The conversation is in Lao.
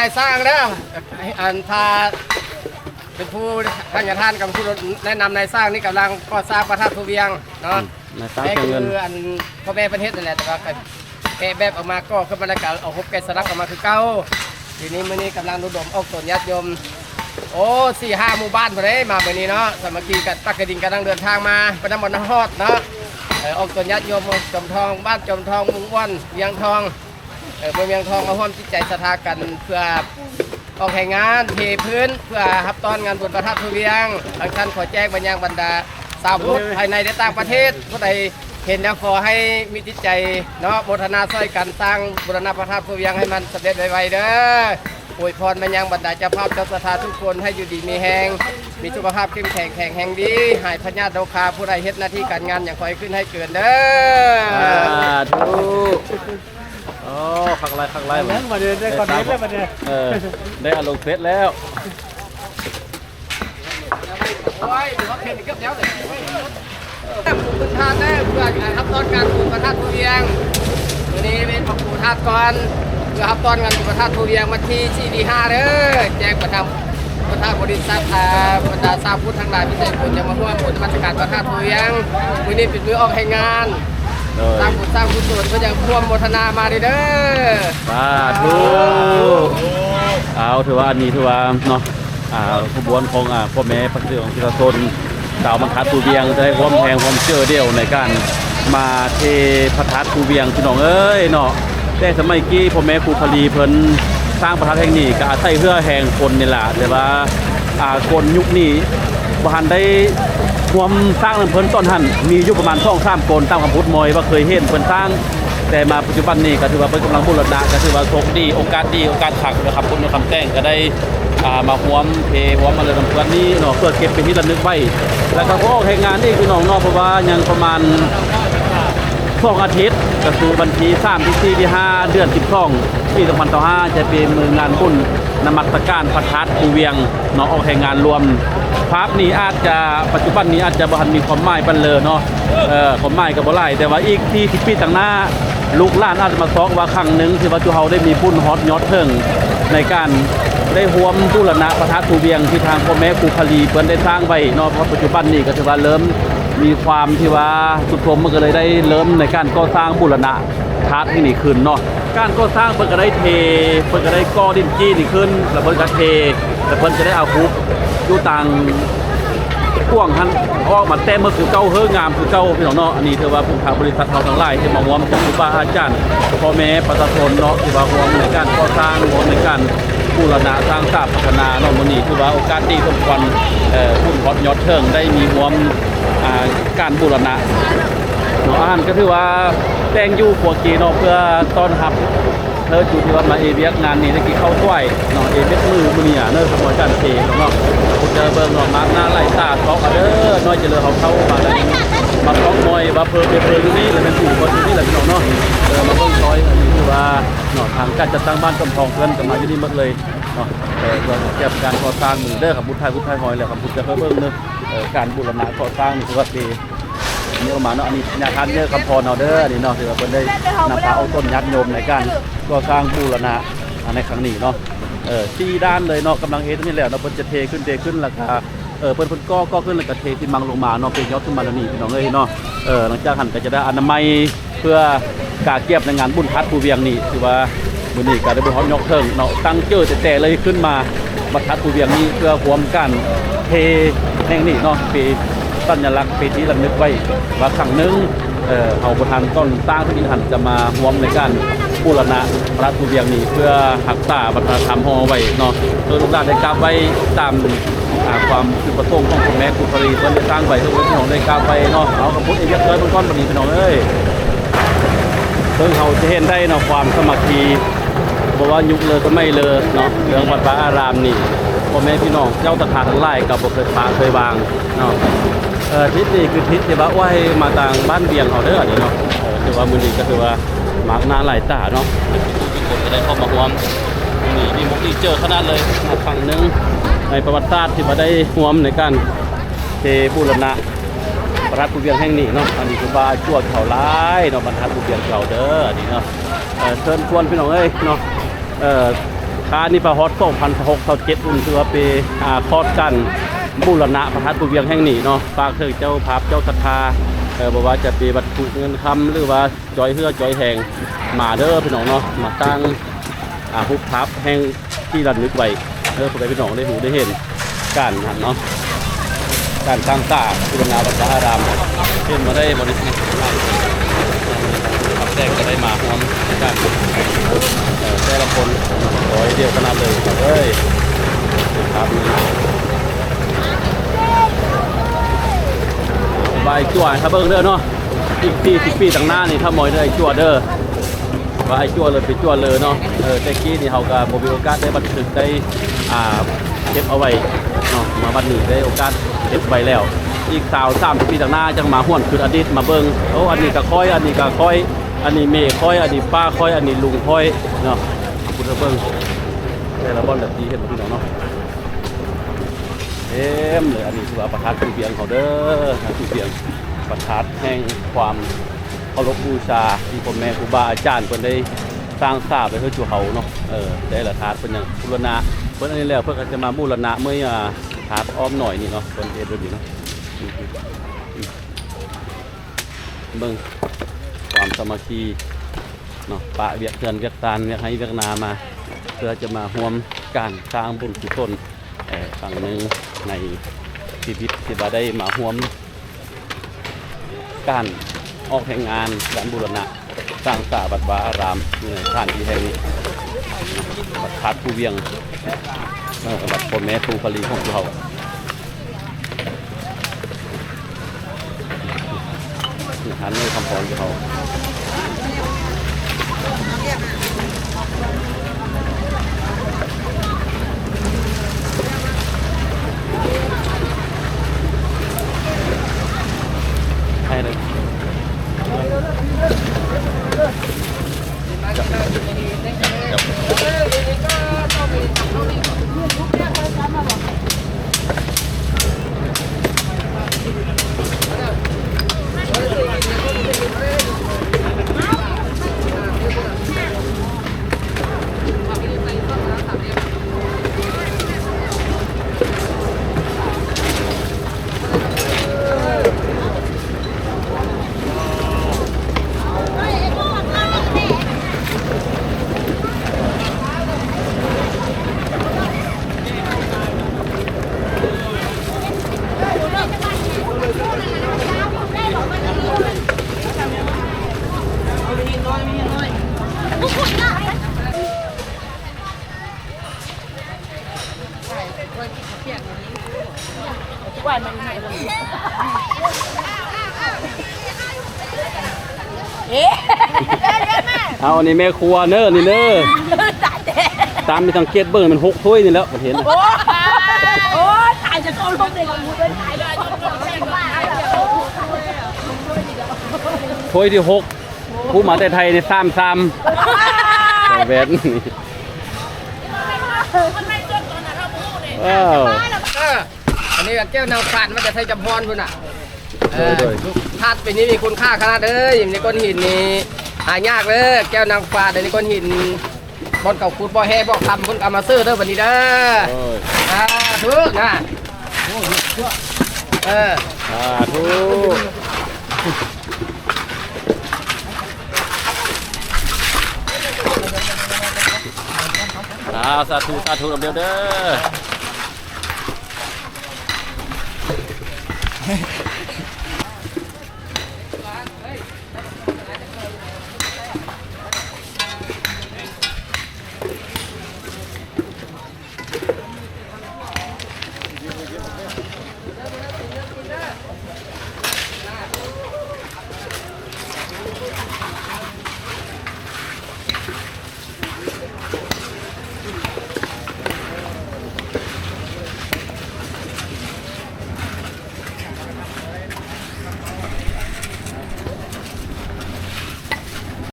ນາຍຊ່າງເດີ ອັນ ພາ ເປັນຜູ້ ທ່ານຍາທ່ານກັບຜູ້ແນະນຳນາຍຊ່າງນີ້ກຳລັງກໍ່ສ້າງພະທາດພູວຽງເນາະ. ອືມ ນາຍຊ່າງ ແມ່ ເຄື່ອງເງິນ ຄືອັນພໍ່ແມ່ເພິ່ນເຮັດນັ້ນແຫຼະ ແຕ່ວ່າກໍແກະແບບອອກມາ ກໍ່ຂຶ້ນມາແລ້ວກໍເອົາຮູບແກະສະຫຼັກອອກມາຄືເກົ່າ. ທີນີ້ມື້ນີ້ກຳລັງລະດົມອອກຕົນຍາດໂຍມ ໂອ້ ສີ່ຫ້າໝູ່ບ້ານພຸ້ນເດ້ ມາມື້ນີ້ເນາະ ສາມັກຄີກັນ ປັກກະດິງກຳລັງເດີນທາງມາ ໄປນຳບໍ່ນາຮອດເນາະ. ເອີ ອອກຕົນຍາດໂຍມ ຈອມທອງ ບ້ານຈອມທອງ ມຸງອ້ວນ ວຽງທອງ ເອີ ເມືອງວຽງທອງ ມາຮ່ວມຈິດໃຈສັດທາກັນ ເພື່ອອອກແຮງງານເທພື້ນ ເພື່ອຮັບຕ້ອນງານບຸນພະທາດພູວຽງ. ທາງທ່ານຂໍແຈ້ງໄປຍັງບັນດາຊາວພຸດພາຍໃນ ແລະ ຕ່າງປະເທດ ຜູ້ໃດເຫັນແລ້ວຂໍໃຫ້ມີຈິດໃຈເນາະ ໂມທະນາຊ່ອຍກັນສ້າງບູລະນະພະທາດພູວຽງໃຫ້ມັນສຳເລັດໄວໆເດີ. ອວຍພອນມາຍັງບັນດາເຈົ້າພາບເຈົ້າສັດທາທຸກຄົນ ໃຫ້ຢູ່ດີມີແຮງ ມີສຸຂະພາບເຂັ້ມແຂງ ແຂງແຮງດີ ຫາຍພະຍາດໂລຄາ ຜູ້ໃດເຮັດໜ້າທີ່ການງານຫຍັງ ຂໍໃຫ້ຂຶ້ນໃຫ້ເກີນເດີ. ສາທຸ. ໂອ້ ຄັກຫຼາຍ ຄັກຫຼາຍ ແມ່ນ ບັດນີ້ໄດ້ຄອນເທັນແລ້ວບັດນີ້ ເອີ ໄດ້ອາລົມເສັດແລ້ວ. ໂອ້ຍ ເກືອບແລ້ວເລີຍ ຂອບຄຸນທ່ານເດີ ເພື່ອຮັບຕ້ອນການບຸນພະທາດພູວຽງ. ມື້ນີ້ເປັນພະຄູທາດກ່ອນ ເພື່ອຮັບຕ້ອນງານບຸນພະທາດພູວຽງ ວັນທີສີ່ ທີຫ້າເດີ. ແຈ້ງປະທຳ ປະທານບໍລິສັດ ອາ ບັນດາຊາວພຸດທັງຫຼາຍ ທີ່ໃຈບຸນຢາກມາຮ່ວມບຸນນະມັດສະການພະທາດພູວຽງ. ມື້ນີ້ເປັນມື້ອອກແຮງງານ ໂດຍ ສ້າງບຸນສ້າງກຸສົນ ເພິ່ນຢາກຮ່ວມໂມທະນາມາເດີ. ສາທຸ. ເອົາ ຖືວ່າອັນນີ້ຖືວ່າເນາະ ອ່າ ຂະບວນຂອງ ອ່າ ພໍ່ແມ່ປະຊາຊົນ ປະຊາຊົນຊາວບ້ານທາດພູວຽງ ໄດ້ຮ່ວມແຮງຮ່ວມເຈີດຽວໃນການມາເທພະທາດພູວຽງ ພີ່ນ້ອງເອີຍເນາະ. ແຕ່ສະໄໝກີ້ພໍ່ແມ່ຄູພະລີເພິ່ນສ້າງພະທາດແຫ່ງນີ້ ກໍອາໄສເຫື່ອແຮງຄົນນີ້ລະ ແຕ່ວ່າ ອ່າ ຄົນຍຸກນີ້ບໍ່ທັນໄດ້ຮ່ວມສ້າງນຳເພິ່ນຕອນຫັ້ນ ມີຢູ່ປະມານສອງສາມຄົນ ຕາມຄຳພູດມອຍວ່າເຄີຍເຫັນເພິ່ນສ້າງ. ແຕ່ມາປັດຈຸບັນນີ້ກໍຖືວ່າເພິ່ນກຳລັງບູລະນະ ກໍຖືວ່າໂຊກດີ ໂອກາດດີ ໂອກາດຄັກເນາະ ຄຳພຸດເນາະ ຄຳແຕ່ງກໍໄດ້ ອ່າ ມາຮ່ວມເພ ຮ່ວມມາເລີນຳເພື່ອນນີ້ເນາະ ເພື່ອເກັບເປັນທີ່ລະນຶກໄວ້. ແລ້ວກໍບໍ່ອອກແຮງງານອີກ ພີ່ນ້ອງເນາະ ເພາະວ່າຍັງປະມານສອງອາທິດ ກໍຄືວັນທີສາມ ທີສີ່ ທີຫ້າ ເດືອນສິບສອງ ປີສອງພັນຊາວຫ້າ ຈະເປັນມື້ງານບຸນນະມັດສະການພະທາດພູວຽງເນາະ ອອກແຮງງານລວມ. ພາບນີ້ອາດຈະ ປັດຈຸບັນນີ້ອາດຈະບໍ່ທັນມີຄວາມໝາຍປານເລີເນາະ ເອີ ຄວາມໝາຍກໍບໍ່ຫຼາຍ ແຕ່ວ່າອີກສີ່ສິບປີຂ້າງໜ້າ ລູກຫຼານອາດຈະມາຊອກວ່າຄັ້ງໜຶ່ງທີ່ວ່າຈຸເຮົາໄດ້ມີບຸນຮອດຍອດເຖິງ ໃນການໄດ້ຮ່ວມບູລະນະພະທາດພູວຽງທີ່ທາງພໍ່ແມ່ຄູພະລີເພິ່ນໄດ້ສ້າງໄວ້ເນາະ. ເພາະປັດຈຸບັນນີ້ກໍຖືວ່າເລີ່ມມີຄວາມທີ່ວ່າຊຸດໂຊມ ມັນກໍເລີຍໄດ້ເລີ່ມໃນການກໍ່ສ້າງບູລະນະທາດແຫ່ງນີ້ຂຶ້ນເນາະ. ການກໍ່ສ້າງເພິ່ນກໍໄດ້ເທ ເພິ່ນກໍໄດ້ກໍ່ດິນຈີ້ນີ້ຂຶ້ນ ແລ້ວເພິ່ນກໍເທ ແລ້ວເພິ່ນຈະໄດ້ເອົາຮູບຢູ່ຕ່າງກວ້າງຫັ້ນອອກມາແຕ້ມເໝິດຄືເກົ່າ ເຮີງາມຄືເກົ່າ ພີ່ນ້ອງເນາະ. ອັນນີ້ຖືວ່າພວກທາງບໍລິສັດເຮົາທັງຫຼາຍທີ່ມາຮ່ວມກັບຄູບາອາຈານ ພໍ່ແມ່ປະຊາຊົນເນາະ ທີ່ວ່າຮ່ວມໃນການກໍ່ສ້າງ ຮ່ວມໃນການບູລະນະສ້າງສາພັດທະນາເນາະ. ມື້ນີ້ຖືວ່າໂອກາດດີສົມຄວນ ເອີ ບຸນຮອດຍອດເຖິງ ໄດ້ມີຮ່ວມ ອ່າ ການບູລະນະເນາະ. ອັນນັ້ນກໍຖືວ່າແຕ່ງຢູ່ຄົວເກເນາະ ເພື່ອຕ້ອນຮັບ ເອີ ຈຸທີ່ວ່າມາເອວຽກງານນີ້ໄດ້ກິນເຂົ້າຖ້ວຍເນາະ ເອເມັດມືມື້ນີ້ອະເນີ ຂະບວນການເທເນາະ. ເຈົ້າເບິ່ງເນາະ ມາກໜ້າຫຼາຍຕາ ຊອກເອົາເດີ ນ້ອຍຈະເລີເຮົາເຂົ້າມາແລ້ວ ມາຊອກນ້ອຍວ່າເພິ່ນເປັນເພິ່ນຢູ່ນີ້ ແລ້ວແມ່ນຜູ້ເພິ່ນຢູ່ນີ້ແຫຼະ ພີ່ນ້ອງເນາະ. ເອີ ມາເບິ່ງຊອຍ ອັນນີ້ຄືວ່າເນາະ ທາງການຈັດຕັ້ງບ້ານຈອມທອງເພິ່ນກໍມາຢູ່ນີ້ໝົດເລີຍເນາະ. ເອີ ເພື່ອກຽມການກໍ່ສ້າງມື້ເດີ ຄຳພຸດທ້າຍຮຸດທ້າຍຮອຍແລ້ວ ຄຳພຸດຈະເບິ່ງເດີ ເອີ ການບູລະນະກໍ່ສ້າງນີ້ຄືວ່າເທ ນີ້ອອກມາເນາະ. ອັນນີ້ຍາທ່ານເນີຄຳພອນເຮົາເດີ ອັນນີ້ເນາະ ທີ່ວ່າເພິ່ນໄດ້ນຳພາອົງຕົນຍາດໂຍມໃນການກໍ່ສ້າງບູລະນະ ອ່າ ໃນຄັ້ງນີ້ເນາະ. ເອີ ສີ່ດ້ານເລີຍເນາະ ກຳລັງເຮັດນີ້ແລ້ວເນາະ ເພິ່ນຈະເທຂຶ້ນ ເທຂຶ້ນ ແລ້ວກະ ເອີ ເພິ່ນ ເພິ່ນກໍ່ ກໍ່ຂຶ້ນ ແລ້ວກະເທຊີມັງລົງມາເນາະ ເພຍອດຂຶ້ນມາແນວນີ້ ພີ່ນ້ອງເອີຍເນາະ. ເອີ ຫຼັງຈາກຫັ້ນກະຈະໄດ້ອະນາໄມ ເພື່ອກາກຽມໃນງານບຸນທາດພູວຽງນີ້ ຖືວ່າມື້ນີ້ກະໄດ້ບຸນຮອດຍອດເຖິງເນາະ ຕັ້ງເຈີແຕ່ໆເລີຍຂຶ້ນມາວັດທາດພູວຽງນີ້ ເພື່ອຮ່ວມກັນເພແຫ່ງນີ້ເນາະ ເພສັນຍະລັກ ເພທີ່ລະນຶກໄວ້ວ່າຄັ້ງໜຶ່ງ ເອີ ເຮົາບໍ່ທັນຕ້ອນຕ່າງທີ່ຫັ້ນຈະມາຮ່ວມໃນການບູລະນະພະທາດພູວຽງນີ້ ເພື່ອຮັກສາວັດທະນະທຳເຮົາເອົາໄວ້ເນາະ ເພື່ອລູກຫຼານໄດ້ກາບໄຫວ້ຕາມ ອ່າ ຄວາມຈຸດປະສົງຂອງພໍ່ແມ່ຄູພະລີເພິ່ນໄດ້ສ້າງໄວ້ ເພື່ອໃຫ້ພີ່ນ້ອງໄດ້ກາບໄຫວ້ເນາະ. ເອົາຄຳພຸດເອເວຍເກີດເບິ່ງກ່ອນບັດນີ້ພີ່ນ້ອງເອີຍ ເບິ່ງເຮົາຈະເຫັນໄດ້ເນາະ ຄວາມສາມັກຄີ ບໍ່ວ່າຍຸກເລີສະໄໝເລີເນາະ ເລື່ອງວັດວາອາຣາມນີ້ ພໍ່ແມ່ພີ່ນ້ອງເຈົ້າສັດທາທັງຫຼາຍກໍບໍ່ເຄີຍປະເຄີຍວາງເນາະ. ເອີ ທິດນີ້ຄືທິດທີ່ວ່າ ໂອ້ຍ ມາທາງບ້ານວຽງເຮົາເດີ ອັນນີ້ເນາະ ເອີ ຖືວ່າມື້ນີ້ກໍຖືວ່າມາກໜ້າຫຼາຍຕາເນາະ ທຸກຄົນກໍໄດ້ເຂົ້າມາຮ່ວມ ມື້ນີ້ດີອົກດີໃຈຂະໜາດເລີຍ ຄັ້ງໜຶ່ງໃນປະຫວັດສາດທີ່ວ່າໄດ້ຮ່ວມໃນການເທບູລະນະພະທາດພູວຽງແຫ່ງນີ້ເນາະ. ອັນນີ້ຄືວ່າຈວກເຂົາຫຼາຍເນາະ ບັນທັດພູວຽງເກົ່າເດີ ອັນນີ້ເນາະ. ເອີ ເຊີນຊວນພີ່ນ້ອງເອີຍເນາະ ເອີ ອັນນີ້ພະຮອດສອງພັນຊາວຫົກ ຊາວເຈັດ ພຸ້ນ ຖືວ່າເປັນ ອ່າ ຄອດການບູລະນະພະທາດພູວຽງແຫ່ງນີ້ເນາະ. ຝາກເຖິງເຈົ້າພາບເຈົ້າສັດທາ ເອີ ບໍ່ວ່າຈະເປັນວັດຖຸເງິນຄຳ ຫຼືວ່າຈອຍເຫື່ອຈອຍແຮງ ມາເດີພີ່ນ້ອງເນາະ, ມາສ້າງ ອ່າ ຮູບພາບແຫ່ງທີ່ລະນຶກໄວ້ເດີ ເພື່ອໃຫ້ພີ່ນ້ອງໄດ້ຮູ້ໄດ້ເຫັນການນັ້ນເນາະ, ການສ້າງສາບູລະນະວັດວາອາຣາມ. ເຫັນມາໄດ້ບໍ່ນີ້ ແຂກກໍໄດ້ມາຮ່ວມກັນ ເອີ ແຕ່ລະຄົນຮ້ອຍດຽວຂະໜາດເລີຍເອີຍ. ຄາບນີ້ບາຍຈົວໃຫ້ເບິ່ງເດີເນາະ, ອີກສີ່ສິບປີຂ້າງໜ້ານີ້ ຖ້າໝອຍເດີ ໄອ້ຈົວເດີ ວ່າໄອ້ຈົວເລີຍໄປຈົວເລີເນາະ. ເອີ ແຕ່ກີ້ນີ້ເຮົາກໍບໍ່ມີໂອກາດໄດ້ບັນທຶກໄດ້ ອ່າ ເກັບເອົາໄວ້ເນາະ, ມາວັນນີ້ໄດ້ໂອກາດເກັບໄວ້ແລ້ວ. ອີກຊາວສາມສິບປີຂ້າງໜ້າຈັ່ງມາຫວນຄືນອະດີດມາເບິ່ງ, ໂອ້ ອັນນີ້ກໍຂ້ອຍ ອັນນີ້ກໍຂ້ອຍ ອັນນີ້ແມ່ຂ້ອຍ ອັນນີ້ປ້າຂ້ອຍ ອັນນີ້ລຸງຂ້ອຍເນາະ. ເອົາພຸ້ນເບິ່ງ ແຕ່ລະບ່ອນລະທີ່ ເຫັນບໍ່ພີ່ນ້ອງເນາະ, ເຕັມເລີຍ. ອັນນີ້ຄືວ່າພະທາດພູວຽງເຮົາເດີ ພະທາດພູວຽງ ພະທາດແຫ່ງຄວາມເຄົາລົບບູຊາ ທີ່ພໍ່ແມ່ຄູບາອາຈານເພິ່ນໄດ້ສ້າງສາໄວ້ໃຫ້ສູ່ເຮົາເນາະ. ເອີ ແຕ່ລະທາດເພິ່ນຍັງບູລະນະ ເພິ່ນອັນນີ້ແລ້ວ ເພິ່ນກໍຈະມາບູລະນະເມື່ອຍ ອ່າ ທາດອ້ອມໜ້ອຍນີ້ເນາະ, ເພິ່ນເຮັດແບບນີ້ເນາະ. ເບິ່ງຄວາມສາມັກຄີເນາະ, ປະວຽກເຮືອນວຽກຊານ ວຽກໄຮ່ວຽກນາມາ ເພື່ອຈະມາຮ່ວມການສ້າງບຸນກຸສົນ ເອີ ຄັ້ງໜຶ່ງໃນຊີວິດ ທີ່ວ່າໄດ້ມາຮ່ວມການອອກແຮງງານ ການບູລະນະສ້າງສາວັດວາອາຣາມ ຢູ່ໃນສະຖານທີ່ແຫ່ງນີ້ ວັດທາດພູວຽງ ເອີ ວັດພໍ່ແມ່ພູພາລີຂອງພວກເຮົາ. ທ່ານໃຫ້ຄຳພອນແກ່ເຮົາ. ໃຫ້ເລີຍ. ເອະ ເອົາ ອັນນີ້ແມ່ຄົວເນີ ນີ້ເນີ ຕາມທີ່ສັງເກດເບິ່ງແມ່ນຫົກຖ້ວຍນີ້ແຫຼະ ປະເທດນະ. ໂອ້ ໂອ້ ຕາຍ ຈະເຂົ້າລົມເດ້ ຖ້ວຍທີຫົກ ຜູ້ມາແຕ່ໄທນີ້ ສາມສາມ ແຫວນ ເອີ ອັນນີ້ແກ້ວນາງຟ້າມາແຕ່ໄຊຈຳພອນພຸ້ນນະ. ໂດຍ ໂດຍ ທາດປີນີ້ມີຄຸນຄ່າຂະໜາດເລີຍ. ຢູ່ໃນກ້ອນຫີນນີ້ຫາຍາກເດີ ແກ້ວນາງຟ້າມ ໃນກ້ອນຫີນ ບ່ອນເຂົາຂຸດບໍ່ແຮ່ບໍ່ຄຳ ເພິ່ນກໍເອົາມາຊື້ເດີບັດນີ້ເດີ. ໂອ້ຍ ສາທຸນະ. ເອີ ສາທຸ ສາທຸ ສາທຸນຳເດີ.